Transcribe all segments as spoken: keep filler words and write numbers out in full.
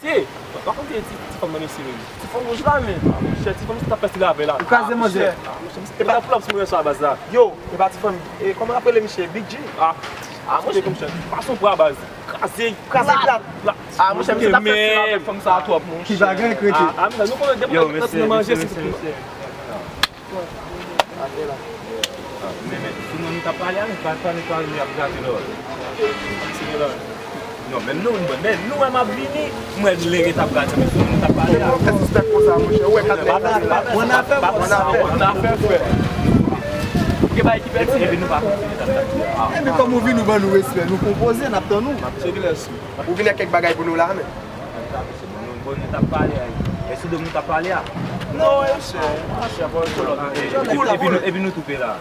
Hey, pa konte ti, ti fanm nan mesye menm. Ti fanm wouj la menm. Ah, monchè, ti fanm sa t ap pèse ravè la. Ou kraze manzè. Ah, monchè, misye te plat plat sou mwen sa baz la. Yo, e pa ti fanm. E kòman ap rele misye? Big G. Ah, ah, monchè, monchè, pa son pwa baz. Kraze, kraze plat. Ah, monchè, misye t ap pèse ravè fanm sa twòp, monchè. Ki bagay, krete? Ah, ah, monchè, nou konnen depi nan manje, se tout. Men, men, sou moun nou t ap pale a, nou pa, pa, nou pa, nou ap grate lò. Non, men nou, men nou wè m ap vini, m wè lere t ap grate, men sou moun nou t ap pale a. Ou fè sispèk konsa, monchè, ou wè kat nèg nan la. Mwen afè, mwen afè, mwen afè, frè. Ou gen bagay ki pèdi, epi nou pa kontinye t ap grate. Epi kòm ou vin, ou ban nou respè, nou konpoze, n ap tann ou. M ap tcheke lè sou. Ou vin ak kèk bagay pou nou la, men. Bon, nou, bon, nou t ap pale a. E sou do m nou t ap pale a? Non, monchè. Monchè, bon, kolòn. Epi nou, epi nou toupe la.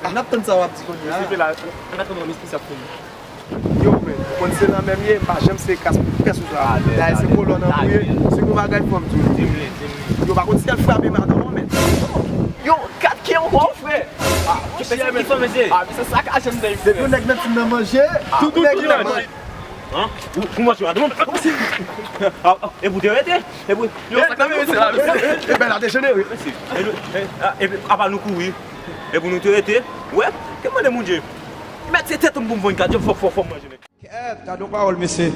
N ap tann sa w ap di kounye a. Toupe la. An atandan, misye ap fini. Yo, men, ou konn se lanmè m ye, m pa janm se kras pou pèsonn sa. Dayè, se kolòn an pou ye. Se yon bagay pou m di w. Yo, pa konn si al frape madanm ou, men. Yo, kat ki ankò, frè? Ah, monchè, men. Ah, men se sa ka janm dèy, frè. Depi yon nèg mèt fin nan manje, tout nèg nan manje. Hein? Ou, ou manje madanm ou? Ah, ah, e pou te rete? E pou... Yo, sa k ap pase la, mesye? E ben, la dejenere. Mesye, e nou, e, ah, e, apa nou kouri? E pou nou te rete? Wè, ke mande Bondye. Mèt se tèt m pou m vann kat, fò, fò, fò m manje, men. Kèt, gade yon pawòl, mesye.